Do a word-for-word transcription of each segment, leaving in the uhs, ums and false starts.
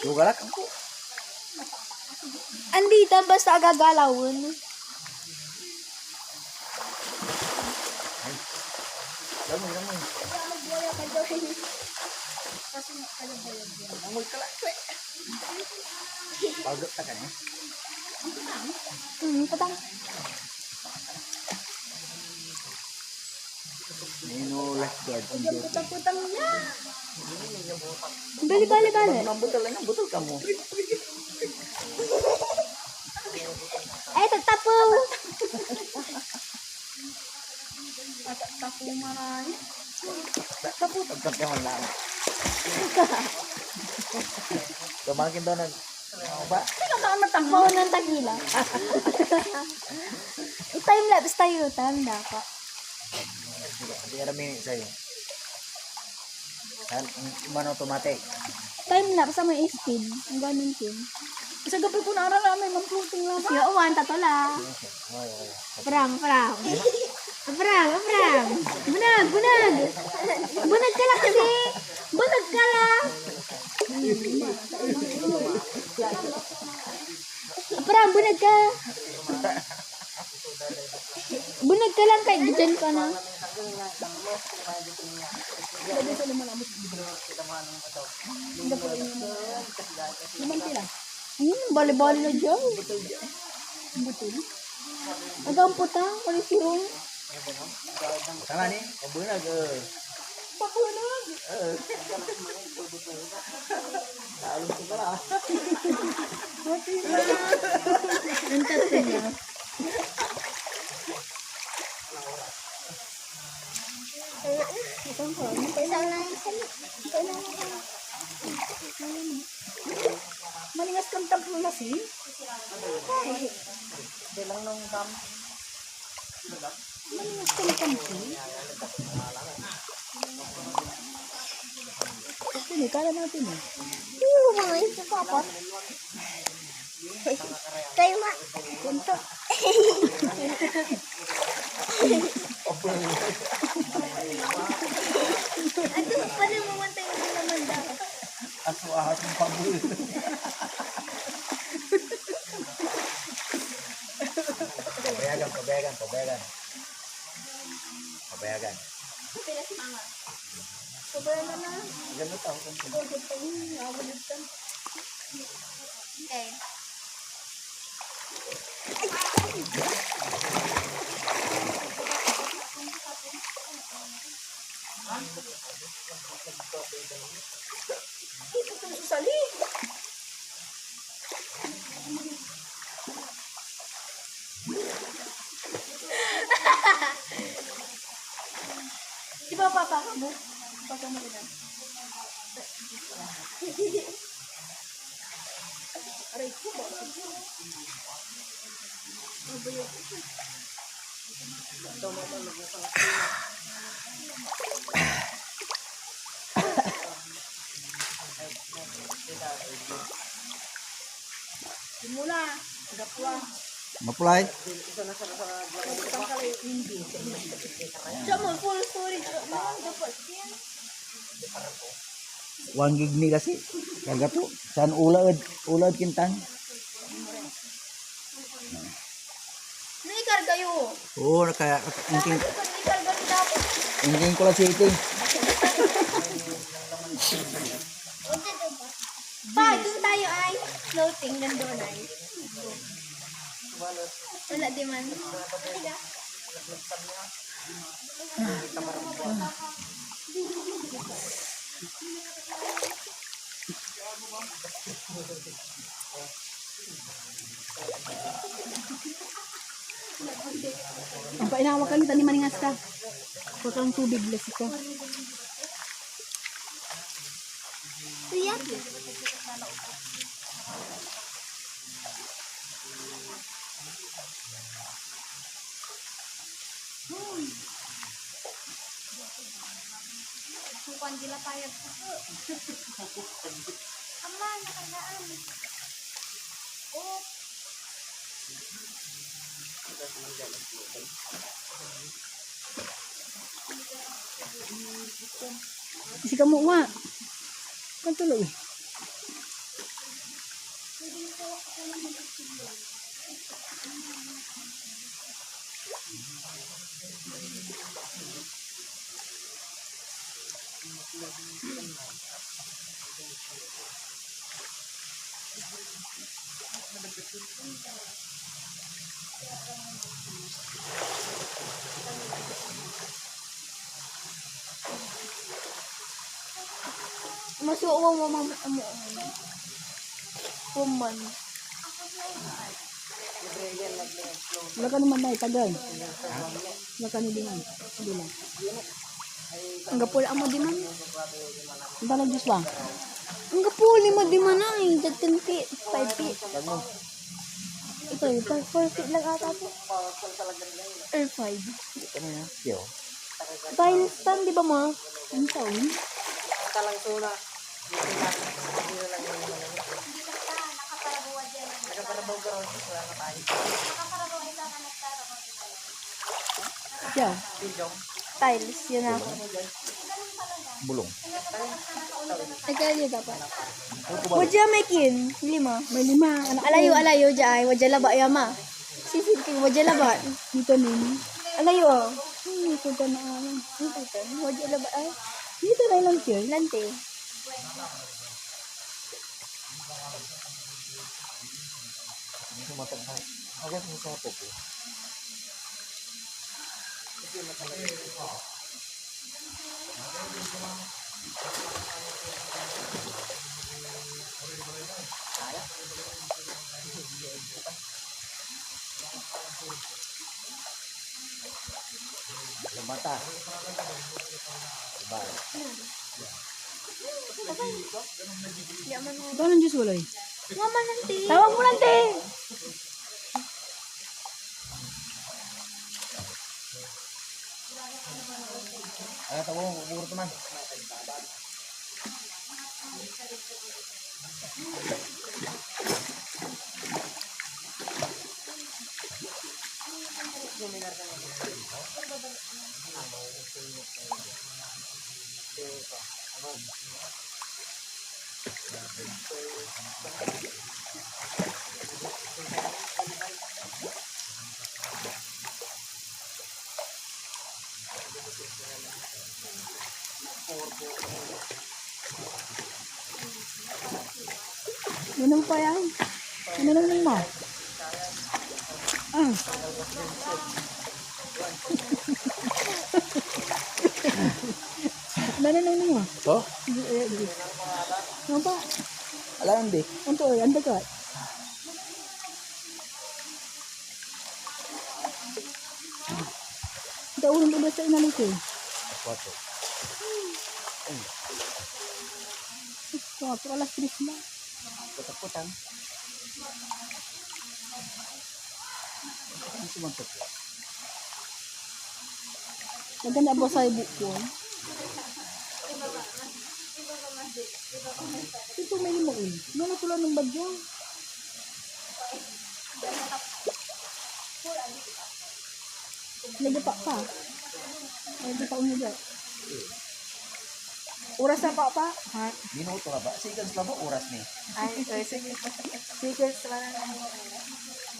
Lugarak ako. Andi tan basta agagalawen. Ay. Langoy, langoy. Langoy ka lang, pre. Pagod ta ka na. Hmm, patang. Nino lifeguard ang duty. Putang-putang niya. Bali, bali, bali. Mambutol lang, butol ka mo. Ay, tatapo. Tatapo, maray. Tatapo, tatapo man lang. Tumakin daw ng Ano ba? Pinakamatang mo. Maunang tagila. I-time lapse tayo, time na ako. Hindi, hindi kami sa'yo. San, mano automatic? Time lapse sa may speed. Ang ganun, Kim. Sa gabi ko naaral na may mamputing lang. Yo, uwan, tato la. Okay, okay. Prank, prank. Prank, prank. Bunag, bunag. Bunag ka la kasi. Bunag ka la. Prank, bunag ka. Bunag ka lang kay gitan ka na. Naman pila? Hmm, bali-bali na dyan. Ang butil. Agampot, ah, kalisirong. Tama ni, mabunag, eh. Mabunag? Eh. Talo ko pala. Ang tatlo niya. Isang lang, isang lang. Malingas kan tampol na sin? Bilang nung dam. Malingas kan tampol? Sini, kala natin eh. Yung mga isa, Papa. Kayo nga. Punta. Ano, paano mo man tayo naman daw? Aso, ahas ng pabul. Pabayagan, pabayagan, pabayagan. Pabayagan. Pabayagan na. Ganun tao kung Golden pa yun, nakawalid ka. Okay. Ito, ito, susali. Di ba, papa ka mo? Papa mo rin, ah. Aray ko, bakit? Simula, gapwa. Mapulay? Siya mo, full storage. Ano, gapwa. One gig ni kasi. Karga to. San ula ed, ula ed kintan? Ano ikarga yo? Oo, nakaya, ingking, Ano ikarga ni dapat? Ingking ko lang si Iting. Pa, doon tayo ay floating, nandun ay. Wala di man. Ang painawa ka nito, ni maningas ka. Huwag kang tubig, lasi ka. Kuya. Ang kuwan dila payag ko po. Ama, nakargaan. Oh. Isi ka mo, Uma. Kanto lo, eh. Masuwa mo, mam-, amo, amo. Woman. Wala ka naman na itagan. Wala ka ni diman. Hindi lang. Anggapo la amo diman. Ang dalag Diyos ba? Anggapo, lima diman na eh. Diyan ten feet, five feet. Ito, ito, four feet lang ata to. Or five. Ito na yan. Yo. Tiles tan, di ba, ma? Ang taon? Talangso na. Dito na. Dito na lang yung ano. Nakaparabaw ka ron. Wala na tayo. Siya. Tiles, yun na. Bulong. Tagal yun dapat. Wadya may kin, lima. May lima. Anak ko. Alayo, alayo, dya ay. Wadya laba, yama. Sisid ko, wadya laba. Dito nini. Alayo, oh. Hmm, ito ka na, ano. Ito ka. Wadya laba, ay. Dito na lang, sir. Lante. Sumatak na. Agad mo sa apo ko. Lumata. Diba? Gano'n, Diyos, walay? Mama, nanti. Tawag mo, nanti. Ano, tawag mo, puro to man. Minum pa yan. Minum mo. Ah. Nananong mo? Oh? Hindi, eh, hindi. Ano pa? Alam, di. Anto, eh, anda ka? Ika ulo mo sa inalis eh. Kuwatro. Kuwatro, alas tres na. Kutang-kutang. Ano sumantok ko? Maganda ba sa ibo ko? Ito may lima eh. Nung ito lang ng badyo. Lagi pa pa. Lagi pa unya dyan. Oras na pa pa. Ha? Minuto na ba? Seconds na ba? Oras ni. Ay, eh, sige. Seconds na lang.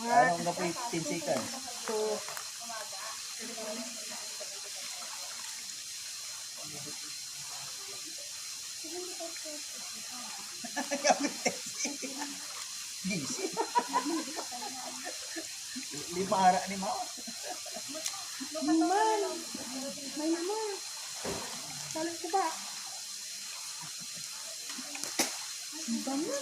Mga ano nga po yung ten seconds? Two. Busy. Lima ara ni Mao. Lima. May lima. Salut ko ba? Ang bango.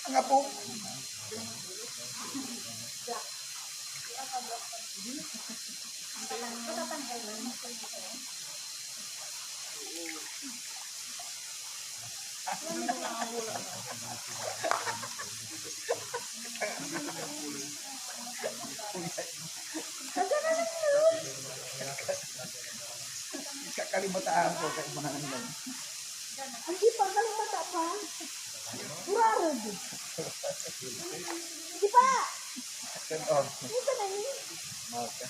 Ang apo. Kakalimataan ko, kaibahan lang. Ang di pa, kalimata pa. Kurarod. Di pa. Oh. Maka.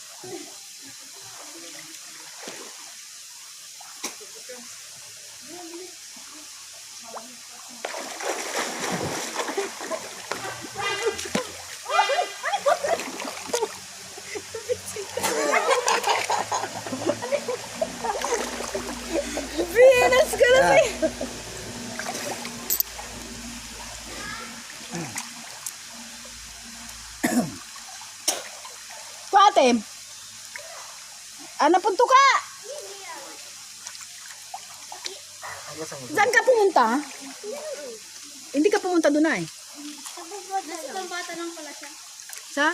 Venus ka na, eh. Kuatem. Ano punto ka? Saan ka pumunta? Hindi ka pumunta doon ay. Nasa Pambata lang pala siya. Sa?